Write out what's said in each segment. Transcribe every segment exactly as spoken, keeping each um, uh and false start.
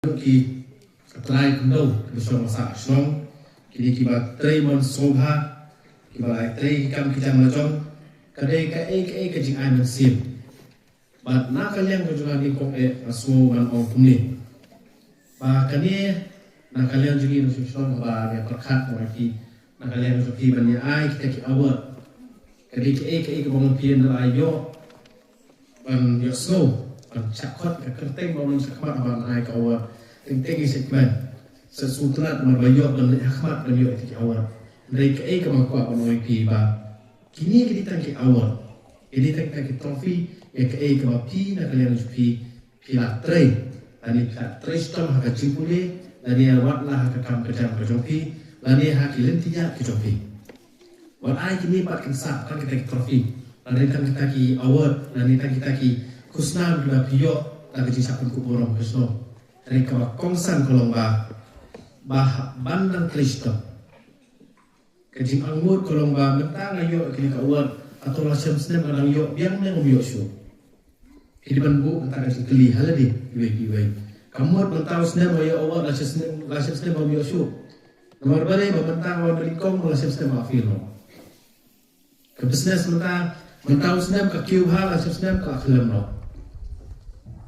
ki trai kumno ki ba shong sah shnong, kine ki ba trei mon sngewbha, ki ba lai trei ki kam ki jam la jong, ka dei kaei kaei ka jingai mynsiem. Bad na ka liang ka jong nga, nyngkong eh nga sngew ban ong kumne, ba kane na ka liang jong ngi nongshong shnong ba ngi pyrkhat ba ki, na ka liang jong ki ban ïa ai kita ki award. Ka dei kaei kaei kaba ma phi na la ïoh ban ïohsngew, ban shah khot ka kyrteng ba nang shah khmat ban ai ka award. Teng teng i segment sa sngewtynnat namar ba ïoh ban leh ha khmat ban ïoh ïa ki award. Hynrei kaei kaba nga kwah ban ong ïa phi ba kine ki dei tang ki award, ki dei tang kita ki trophy ïa kaei kaba phi na ka liang jong phi phi la trei, lane phi la trei shitom ha ka jingpule, lane wat la ha ka kam ka jam ka jong phi, lane ha ki lynti ïaid ki jong phi. Wat ai kine pat kin sah tang kita ki trophy, lane tang kita ki award, lane tang kita ki khusnam kiba phi ïoh na ka jingshah pynkup burom ka shnong. Hynrei kaba kongsan ka long ba, ba ban nang trei shitom. Ka jingangnud ka long ba mynta nga ïoh kine ka award, hato la shem snem nga dang ïoh biang ne ngam ïoh shuh? Phi dei ban buh kata ka jingkylli ha lade iwei pa iwei. Ka mut mynta u snem nga ïoh award, la shem snem, la shem snem ngam ïoh shuh. Namar balei? Ba mynta nga wan nyngkong, la shem snem nga fail noh. Ka business mynta, mynta u snem ka kiew bha, la shem snem ka la khyllem noh.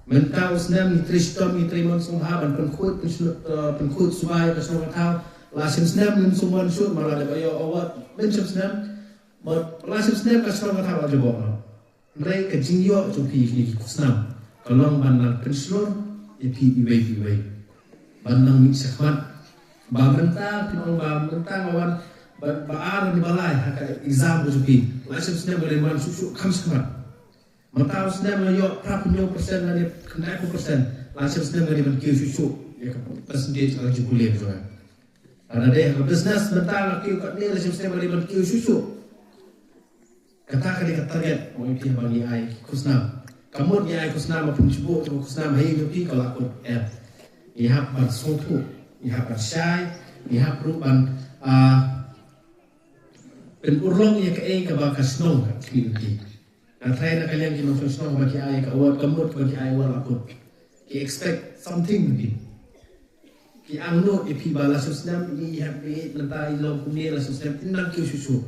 Mynta u snem ngi trei shitom, ngi trei mon sngewbha ban pynkhuid, pynshlur, eh, pynkhuid suba ïa ka shnong ka thaw. La shem snem ngim sngewbha shuh, ma la dep ïoh award, mynta shem snem, ma la shem snem ka shnong ka thaw la jaboh noh. Hynrei ka jingïoh jong phi kine ki khusnam ka long ban nang pynshlur ïa phi iwei pa iwei, ban nang mih shakhmat. Ba mynta phin ong ba mynta nga wan ba, ba ar ne ba lai ha ka exam ka jong phi, la shem snem nga dei ban wan shuh shuh kham shakhmat. Mynta u snem nga ïoh phra phew percent lane khyndai phew percent, la shem snem nga dei ban kiew shuh shuh ïa ka percentage ka jingpule ka jong nga. Lada dei ha ka business mynta nga kiew katne, la shem snem nga dei ban kiew shuh shuh. Kata ka dei ka target ba ngi, ba ngi ai khusnam. Ka mut ngi ai khusnam, ba phin shu buh khusnam ha ïing jong phi, ka la kut, em. Ngi hap ban sngewthuh, ngi hap ban shai, ngi hap ruh ban, ah, pynurlong ïa kaei kaba ka shnong ka khmih. Nga tharai na ka liang ki nongshong shnong ba ki ai ka award, ka mut ba ki ai award la kut, ki expect something. Ki angnud ïa phi ba la shu snem ngi hap, ngi mynta i long kumne, la shu snem in nang kiew shuh shuh.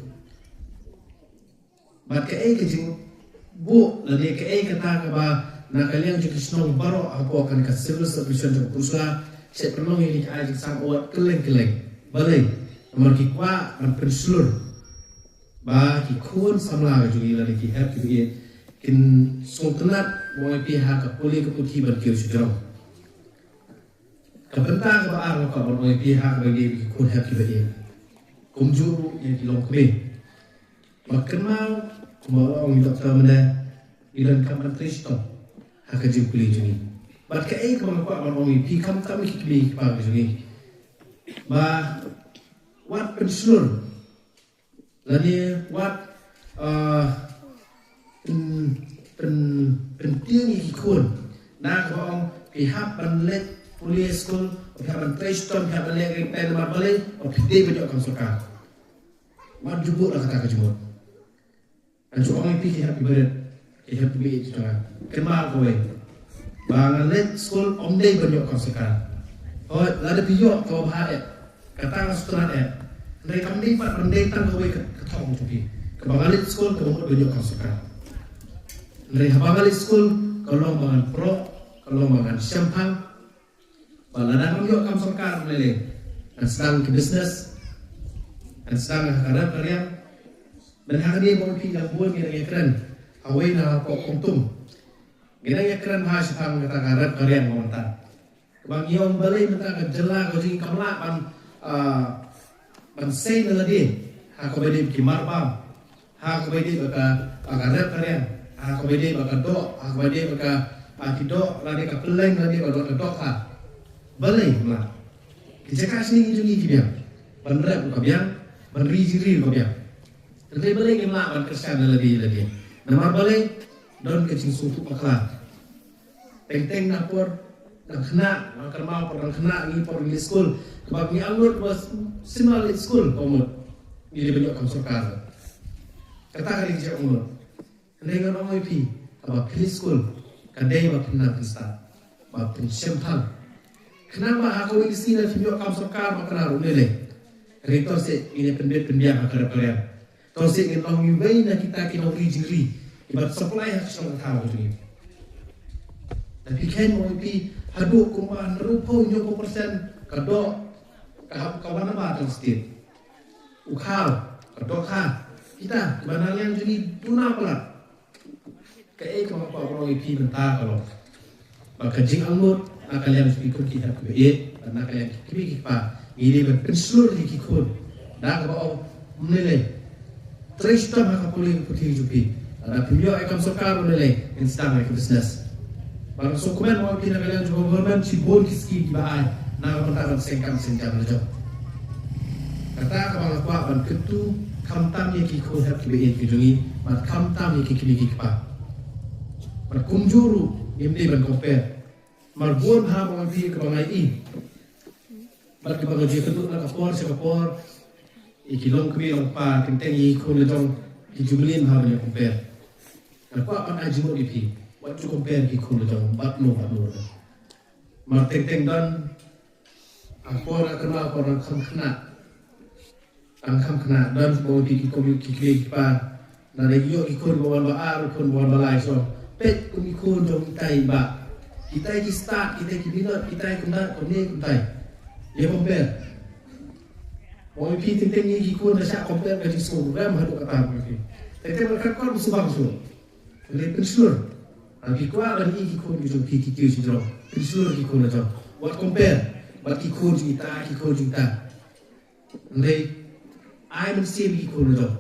Bad kaei ka jingbuh lane kaei kata kaba na ka liang jong ki shnong baroh hapoh kane ka civil subdivision jong Pynursla, shet pynlong ïa ki ai jingsam award kylleng kylleng. Balei? Namar ki kwah ban pynshlur ba ki khun samla ka jong ngi lane ki hep ki ba ïeit kin sngewtynnat, ba ong ïa phi, ha ka pule ka puthi ban kiew shajrong. Ka bynta kaba ar nga kwah ban ong ïa phi ha kaba ïadei bad ki khun hep ki ba ïeit, kumjuh ruh ïa ki longkmie. Ba kynmaw kumba la ong i doktor mynne, ngi donkam ban trei shitom ha ka jingpule jong ngi. Bad kaei kaba nga kwah ban ong ïa phi, khamtam ïa ki kmie ki kpa ki jong ngi, ba wat pynshlur lane wat, ah, pyn, pyn, pyntieng ïa ki khun na kaba ong phi hap ban leit pule skul, phi hap ban trei shitom, phi hap ban leh ka ring pen, namar balei? Ba phi dei ban ïoh kam sorkar. Wat ju buh da kata ka jingmut. Ngan shu ong ïa phi ki hep ki barit, ki hep ki ba ïeit jong nga, kynmaw kawei, ba ngan leit skul ym dei ban ïoh kam sorkar. Hooid, lada phi ïoh kaba bha eh, kata nga sngewtynnat eh. Hynrei kam dei pat ban dei tang kawei ka, ka thong jong phi, kaba nga leit skul kaba mut ban ïoh kam sorkar. Hynrei haba nga leit skul ka long ba ngan proh, ka long ba ngan shemphang. Ba lada ngam ïoh kam sorkar, lei lei ngan sdang ki business, ngan sdang ha ka rep ka riang. Ban ha kane ba phi nang bun ngi nang ïakren ha wei na hapoh Kongtum. Ngi nang ïakren ha shaphang kata ka rep ka riang mynta. Kaba ngi ong balei mynta ka jylla ka jong ngi kam lah ban, ah, ban sei na lade ha kaba ïadei bad ki marbam, ha kaba ïadei bad ka, bad ka rep ka riang, ha kaba ïadei bad ka doh, ha kaba ïadei bad ka, ah, ki doh lane ka pylleng lane ka doh, ka doh ha. Balei ma ki jaka shnong ki jong ngi ki biang, ban rep ka biang, ban ri jingri ka biang. Hynrei balei ngim lah ban kyrshan na lade lade? Namar balei? Don ka jingsngewthuh bakla. Teng teng na por dang khynnah, ngan kynmaw por dang khynnah ngi, por ngi leit skul, kaba ngi angnud ba shisha leit skul ka mut ngi dei ban ïoh kam sorkar. Kata ka dei ka jingangnud. Hynrei ngan ong ïa phi, haba phi leit skul ka dei ba phin nang phin stad, ba phin shemphang. Khnang ba ha kawei ka sngi lada phim ïoh kam sorkar ba kynnoh ruh lei lei, hynrei to seh ngin ïa pynbit pynbiang ha ka rep ka riang. To seh ngin long iwei na kita ki nongri jingri kiba supply ha ka shnong ka thaw ka jong ngi. Lada phi kheiñ mo phi, haduh kumba hynriewphew hynñiewphew percent ka doh ka hap ka wan na ba tang state. U khaw, ka dohkha, kita kiba na liang jong ngi duna palat. Kaei kaba nga kwah ban ong ïa phi mynta ka long ba ka jingangnud na ka liang jong ki khun ki hep kiba ïeit bad na ka liang ki kmie ki kpa, ngi dei ban pynshlur ïa ki khun da kaba ong, ym lei lei, trei shitom ha ka pule ka puthi jong phi. Lada phim ïoh ïa kam sorkar, ym lei lei, ngin sdang ïa ka business. Bad nga sngewkmen mo phi, na ka liang jong ka government shibun ki skim kiba ai na ka bynta ban seng kam seng jam la jong. Kata kaba nga kwah ban kyntu, khamtam ïa ki khun hep kiba ïeit ki jong ngi bad khamtam ïa ki kmie ki kpa. Bad kumjuh ruh ngim dei ban compare. Namar bun bha mo phi kaba nga ïohi bad kaba nga ju ïakynduh na ka por sha ka por, ïa ki longkmie longkpa, teng teng ïa ki khun la jong ki ju mlien bha ban ïa compare. Nga kwah ban ai jingmut ïa phi, wat ju compare ki khun la jong bad no bad no. Namar teng teng don, ha por nga kynmaw por nga kham khynnah, tang kham khynnah, don shuh mo phi ki kmie ki kmie ki kpa, lada ïoh ki khun ba wan ba ar, khun ba wan ba lai, shu ong, peit kum ki khun jong kitai ba, kitai ki stad, kitai ki minot, kitai kumta kumne kumtai. Ïa compare. Mo phi, teng teng ïa ki khun da shah compare ka jingsngew rem haduh katta mo phi. Teng teng ba khat kor ba shu bang shuh. Hynrei pynshlur. Lada phi kwah ban ïohi ki khun ki jong phi ki kiew shajrong, pynshlur ki khun la jong. Wat compare bad ki khun jong ita, ki khun jong ita. Hynrei ai mynsiem ïa ki khun la jong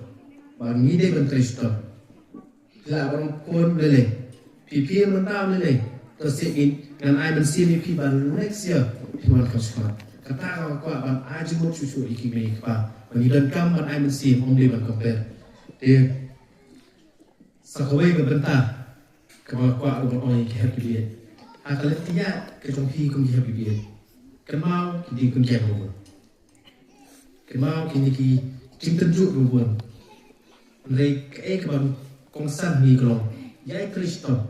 ba ngi dei ban trei shitom. Phi lah ban ong khun lei lei, phi phi mynta lei lei, to seh ngin, ngan ai mynsiem ïa phi ba next year phin wan kam shakhmat. Kata ka kwah ban ai jingmut shuh shuh ïa ki kmie ki kpa ba ngi donkam ban ai mynsiem, ym dei ban compare. Te sa kawei ka bynta kaba nga kwah ruh ban ong ïa ki hep kiba ïeit. Ha ka lynti ïaid ka jong phi kum ki hep kiba ïeit, kynmaw ki diengphna ki jong phi. Kynmaw kine ki jingtynjuh kiba bun. Hynrei kaei kaban kongsan ha ngi ka long, ïai trei shitom.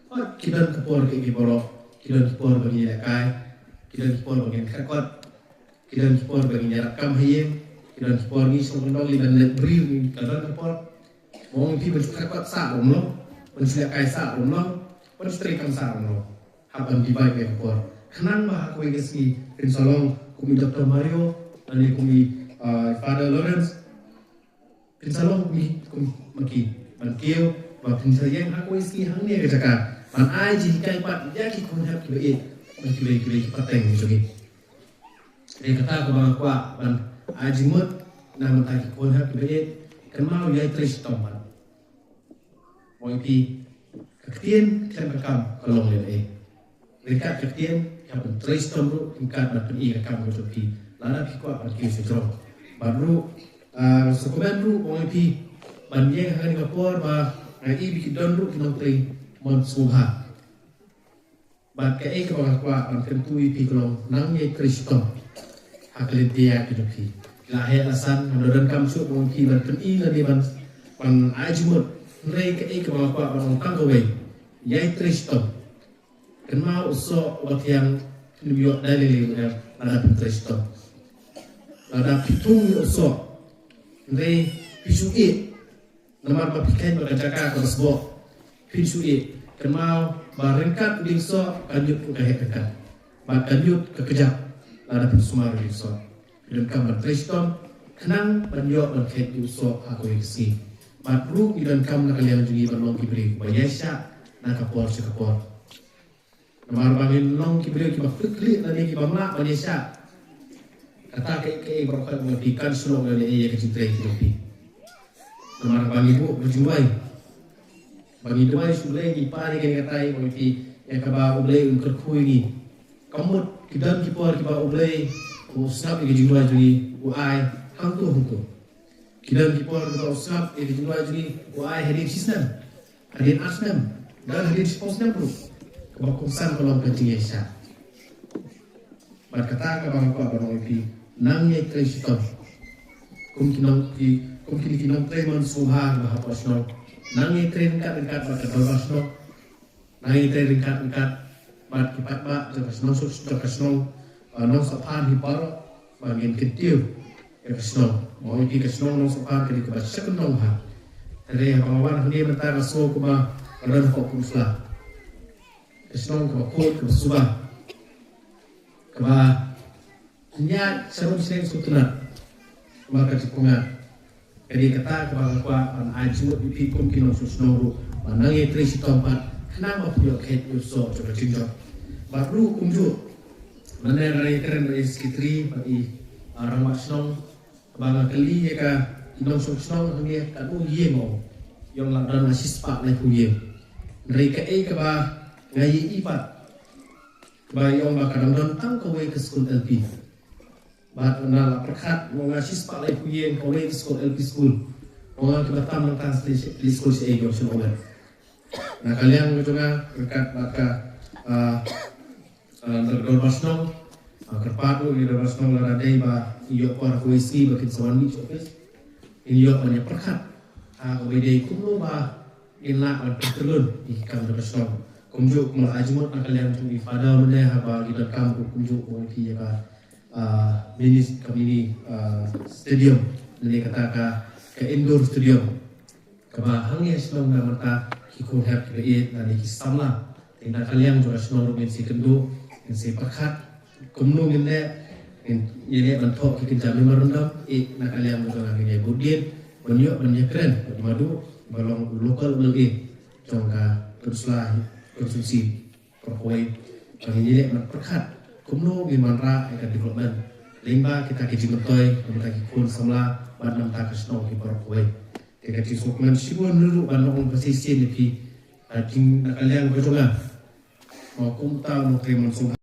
Hooid, ki don ka por kaei kaei baroh, ki don ki por ba ngin ïalehkai, ki don ki por ba ngin khatkot, ki don ki por ba ngin ïarap kam ha ïing, ki don ki por ngi shong kyndong ngi ban leit briew, ngi ka don ka por. Mo phi, ban shu khatkot sah ruh ym long, ban shu lehkai sah ruh ym long, ban shu trei kam sah ruh ym long. Hap ban divide ïa ka por. Khnang ba ha kawei ka sngi phin sa long kum i Doctor Mario, lane kum i, ah, Father Lawrence. Phin sa long kum i, kum ma ki. Ban kiew ba phin sa ïeng ha kawei ka sngi hangne ha ka jaka ban ai jinghikai pat ïa ki khun hep kiba ïeit, ban kiba, kiba, ki pateng jong ngi. Te kata kaba nga kwah ban ai jingmut na ka bynta ki khun hep kiba ïeit, kynmaw ïai trei shitom bad. Mo phi, ka ktien khlem ka kam ka long lei ei. Ryngkat ka ktien, ka ban trei shitom ruh ryngkat ban pyni ka kam ka jong phi. Lada phi kwah ban kiew shajrong. Bad ruh, ah, sa kmen ruh mo phi, ban ïeng ha kane ka por ba nga i ba ki don ruh ki nongtrei mon sngewbha. Bad kaei kaba nga kwah ban kyntu ïa phi ka long, nang ïai trei shitom ha ka lynti ïaid ka jong phi. La heh la san, ngam da donkam shuh mo phi ban pyni lane ban, ban ai jingmut. Hynrei kaei kaba nga kwah ban ong tang kawei, ïai trei shitom. Kynmaw u soh uba thiang phin ym ïoh da lei lei ruh em lada phin trei shitom. Lada phi thung ïa u soh, hynrei phi shu ïeh. Namar ba phi kheiñ ba ka jaka kaba sboh, phin shu ïeh. Kynmaw ba ryngkat u dieng soh ka ñiut ruh ka heh ryngkat, bad ka ñiut ka kjat lada phin sumar u dieng soh. Phi donkam ban trei shitom khnang ban ïoh ban kheit ïa u soh ha kawei ka sngi. Bad ruh ngi donkam na ka liang jong ngi ban long ki briew ba ïaishah na ka por sha ka por. Namar ba ngin long ki briew kiba kliklieh lane kiba mlak ban ïaishah, kata kaei kaei baroh khoit ba phi kan shu long lane ïa ka jingtrei ka jong phi. Namar ba ngi buh ka jingduwai, ba ngi duwai sha U Blei, ngi pan ïa kane ka tai ba phi, ïa kaba U Blei un kyrkhu ïa ngi. Ka mut ki don ki por kiba U Blei u sngap ïa ka jingduwai jong ngi, u ai hangto hangto. Ki don ki por kiba u sngap ïa ka jingduwai jong ngi, u ai hadien shisnem, hadien ar snem, don hadien shiphew snem ruh. Kaba kongsan ka long ka jingïaishah. Bad kata kaba nga kwah ban ong ïa phi, nang ïai trei shitom. Kum ki nong, ki, kum kine ki nongtrei mon sngewbha ba hapoh shnong, nang ïai trei ryngkat ryngkat bad ka dorbar shnong. Nang ïai trei ryngkat ryngkat bad ki paidbah jong ka shnong, suk jong ka shnong. ba Nongsohphan hi baroh ba ngin kyntiew ïa ka shnong. Mo ïa ka shnong Nongsohphan ka dei kaba sha kyndong ha. Hynrei haba nga wan hangne mynta nga sngew kumba ka don hapoh Pynursla. Ka shnong kaba khuid kaba suba. Kaba ïaid sharum shnong sngewtynnat. Kumba ka jingpyngan. Ka dei kata kaba nga kwah ban ai jingmut ïa phi kum ki nongshong shnong ruh ban nang ïatrei shitom pat khnang ba phi ïoh khet ïoh soh jong ka jingjop. Bad ruh kumjuh mynne nga ïakren bad i secretary bad i, ah, rangbah shnong kaba nga kylli ïa ka nongshong shnong hangne katno ïing, ong ïong lah don ha shispah laiphew ïing. Hynrei kaei kaba nga ïohi pat kaba ïong ba ka dang don tang kawei ka skul L P. Bad nga la pyrkhat, nga ong shispah laiphew ïing kawei ka skul, L P school. Ong nga kiba tam nangta sli sli skul shaei jong shnong Owen. Na ka liang ka jong nga ryngkat bad ka, ah, ah, ka dorbar shnong, ah, kyrpad ruh ïa ka dorbar shnong lada dei ba ïoh por kawei sngi ba kin sa wan mih sha office. Kin ïoh ban ïa pyrkhat ha kaba dei kumno ba ngin lah ban pyntyllun ïa ki kam jong ka shnong. Kumjuh kumba la ai jingmut na ka liang jong i Father mynne haba ngi donkam kumjuh kumba ngi ïa ka, ah, mini, ka mini, ah, stadium, lane kata ka, ka indoor stadium. Kaba hangne ha shnong na mynta ki khun hep kiba ïeit lane ki samla. Te na ka liang jong ka shnong ruh ngin sa ïakynduh, ngin sa ïapyrkhat kumno ngin leh, ngin ïaleh ban thoh ki kynja memorandum, eh, na ka liang jong ka ngin ïa bud dien ban ïoh ban ïakren bad i Madu ba long u local M L A jong ka Pynursla constituency. Baroh kawei ba ngin ïaleh ban pyrkhat kumno ngin wanrah ïa ka development lyngba kita ki jingmyntoi na bynta ki khun samla bad na bynta ka shnong ki baroh kawei. Te ka jingsngewkmen shibun ruh ban ong ba shisien ïa phi, ah, jing na ka liang ka jong nga. Ba kumta u nongtrei mynshwa